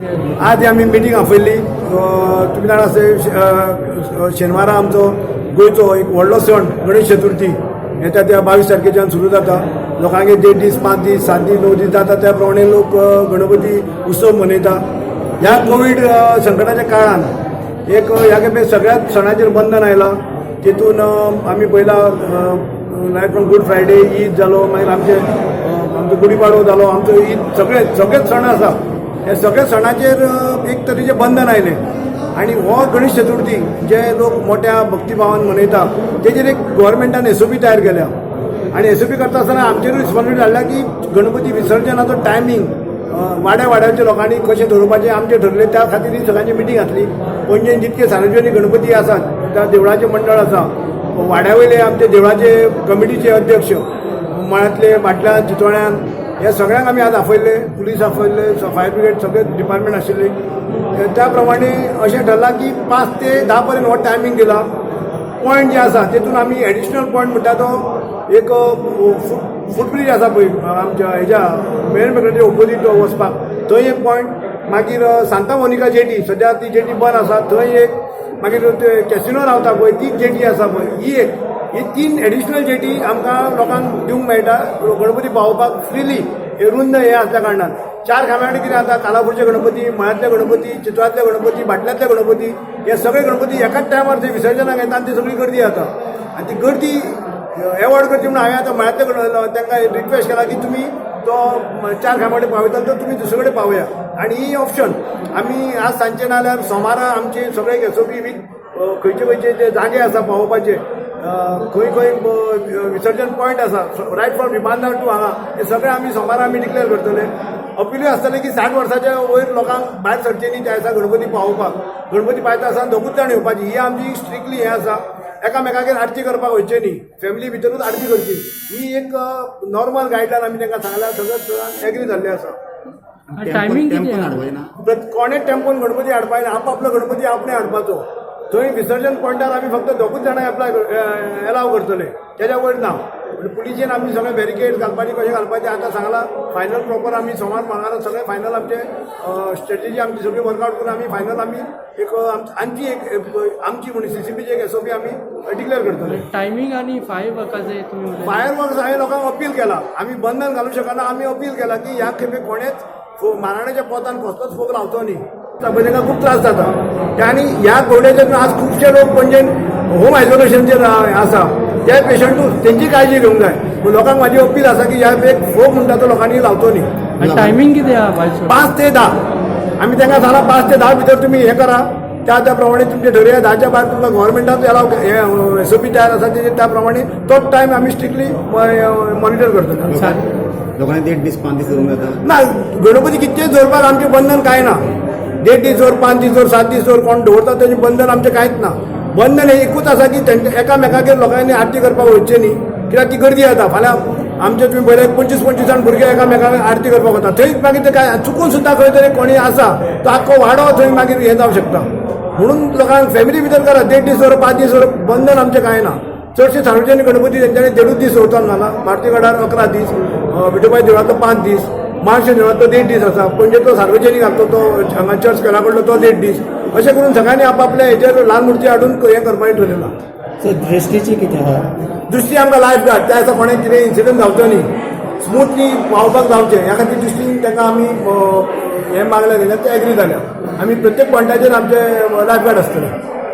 आज आमी मिटींग आपयल्ली. तुमी जाणा आसा, शेनवारा आमचो गोंयचो एक व्हडलो सण गणेश चतुर्थी येता. त्या 22 तारखेच्यान सुरू जाता. लोकांगे देड दीस, 5 दीस, 7 दीस, 9 दीस जाता. त्या प्रमाणे लोक गणपती उत्सव मनयता. ह्या कोवीड संकटाच्या काळान एक ह्या खेपे सगळ्याच सणाचेर बंधन आयलां. तितून आमी पयला लायक फ्रॉम गूड फ्रायडे, ईद जालो, मागीर आमचे आमचो गुढीपाडवो जालो, आमचो ईद, सगळे सगळेच सण आसा. हे सगळे सणाचेर एक तरेचें बंधन आयलें आनी हो गणेश चतुर्थी जे लोक मोठ्या भक्तिभावान मनयता, तेजेर एक गव्हर्मेंटान एसओपी तयार केल्या आनी एसओपी करता आसतना आमचेरूय रिस्पॉन्सिबिलिटी हाडल्या की गणपती विसर्जनाचो टायमींग वाड्या वाड्याच्या लोकांनी कशें ठरोवपाचें आमचें ठरलें. त्या खातीर ही सगळ्यांची मिटींग घातली. पणजेन जितके सार्वजनीक गणपती आसात, त्या देवळाचें मंडळ आसा, वाड्या वयले आमचे देवळाचे कमिटीचे अध्यक्ष, मळ्यांतले, भाटल्यान, चितोळ्यान, ह्या सगळ्यांक आमी आज आपयल्ले. पुलीस आपयल्ले, फायर ब्रिगेड, सगळे डिपार्टमेंट आशिल्ले. त्या प्रमाणे अशें ठरलां की 5 ते 10 पर्यंत हो टायमींग दिला. पॉयंट जे आसा, तेतून आमी एडिशनल पॉयंट म्हणटा तो एक फूट ब्रीज आसा पळय, आमच्या हेज्या मेन मेकड्याच्या ओपोजीट वचपाक, थंय एक पॉयंट. मागीर सांता मोनिका जेटी, सद्या ती जेटी बंद आसा, थंय एक. मागीर ते कॅसिनो रावता पळय, ती जेटी आसा पळय, ही एक. ही तीन एडिशनल जेटी आमकां लोकांक दिवंक मेळटा गणपती पावोवपाक फ्रिली. हे रुंद हे आसल्या कारणान चार खांब्यांनी कितें जाता, कालापूरचे गणपती, मळ्यांतले गणपती, चितळांतले गणपती, भाटल्यांतले गणपती, हे सगळे गणपती एकाच टायमार ते विसर्जनाक येता आनी ती सगळी गर्दी जाता आनी ती गर्दी एवॉयड करची म्हणून हांवें आतां मळ्यांतले तांकां रिक्वेस्ट केला की तुमी तो चार खांब्या कडेन पावयता तो तुमी दुसरे कडेन पावया. आनी ही ऑप्शन आमी आज सांजचे नाल्यार सोमारा आमचे सगळे एसओपी वीथ खंयचे खंयचे जे जागे आसा पावोवपाचे, खंय खंय विसर्जन पॉयंट आसा, रायट फ्रॉम रिबांदार टू हांगा, हे सगळे आमी सोमारा आमी डिक्लेअर करतले. अपिलूय आसतलें की 60 वर्साच्या वयर लोकांक भायर सरचे न्ही त्या दिसा गणपती पावोवपाक. गणपती पावयता आसतना दोगूच जाण येवपाची, ही आमची स्ट्रिक्टली हें आसा. एकामेकागेर आरती करपाक वचचे न्ही, फॅमिली भितरूच आरती करची, ही एक नॉर्मल गायडलायन आमी तांकां सांगल्या. सगळें एग्री जाल्लें आसा. टायमिंग कितें टेम्पोन आहा? हाडपाना. कोणेच टेम्पोन गणपती हाडपा ना. आपापलो गणपती आपणे हाडपाचो. थंय विसर्जन पॉयंटार आमी फक्त दोगूच जाणां एप्लाय एलाव करतले, तेज्या वयर ना. पूण पुलिशेन आमी सगळे बॅरिकेड घालपाचे, कशें घालपाचें आतां सांगलां. फायनल प्रॉपर आमी सोमार मंगळारा सगळें फायनल आमचे स्ट्रेटजी आमची सगळी वर्कआउट करून आमी फायनल आमी एक आमची एक आमची म्हणून सीसीपीची एक एसओपी आमी डिक्लेअर करतले. टायमिंग आनी फायर वर्काचे तुमी उलयले. फायर वर्क्स, हांवें लोकांक अपील केला. आमी बंधन घालूंक शकना. आमी अपील केला की ह्या खेपे कोणेच माराण्याच्या पोतान कसलोच फोग लावचो न्ही. पळय, तांकां खूब त्रास जाता आनी ह्या कोविडाच्या आज खुबशे लोक पणजेन होम आयसोलेशनचेर आसा. ते पेशंटूच तेंची काळजी घेवंक जाय. पूण लोकांक म्हाजी अपील आसा की ह्या एक फोग म्हणटा तो लोकांनी लावचो न्ही. आनी टायमिंग कितें आहा भायर सोड? 5 ते 10. आमी तांकां सांगलां, 5 ते 10 भितर तुमी हें करा, त्या त्या प्रमाणे तुमचे ठरया. 10च्या भायर तुमकां गव्हर्मेंटान एलाव हे एसओपी तयार आसा, तेजेर त्या प्रमाणे तोच टायम आमी स्ट्रिक्टली मॉनिटर करतले. लोकांनी देड दीस, 5 दीस दवरूंक जाता? ना, गणपती कितकेच दवरपाक आमचें बंधन कांय ना. देड दीस दवर, 5 दीस दवर, 7 दीस दवर, कोण दवरता तेजें बंधन आमचें कांयच ना. बंधन हें एकूच आसा की तेंच्या एकामेकागेर लोकांनी आरती करपाक वचचें न्ही, कित्याक ती गर्दी जाता. फाल्यां आमचे तुमी पळयले, 25 25 जाण भुरगे एकामेकाक आरती करपाक वता. थंय मागीर ते काय चुकून सुद्दां खंय तरी कोणी आसा तो आख्खो वाडो थंय मागीर हें जावंक शकता. म्हणून लोकांक फॅमिली भितर करा, देड दीस दवर, 5 दीस दवर, बंधन आमचें कांय ना. चडशे सार्वजनीक गणपती तेंच्यांनी देडूच दीस दवरता जाला. मारुती गडार 11 दीस, विठोबाई देवळांतलो 5 दीस, मार्श देवळांतलो देड दीस आसा, पणजेंतलो सार्वजनीक आसतो तो हांगा चर्च स्क्वेरा कडलो तो देड दीस. अशें करून सगळ्यांनी आपापल्या हेजेर ल्हान मुर्ती हाडून हें करपाचें ठरयलां. सो दृश्टीची कितें आहा? दृश्टी आमकां लायफ गार्ड. त्या दिसा कोणें कितें इन्सिडंट जावचो न्ही, स्मुथली पावपाक जावचें ह्या खातीर दृश्टीन तांकां आमी हें मागलें जाल्यार ते एग्री जाल्या. आमी प्रत्येक पॉयंटाचेर आमचे लायफ गार्ड आसतले.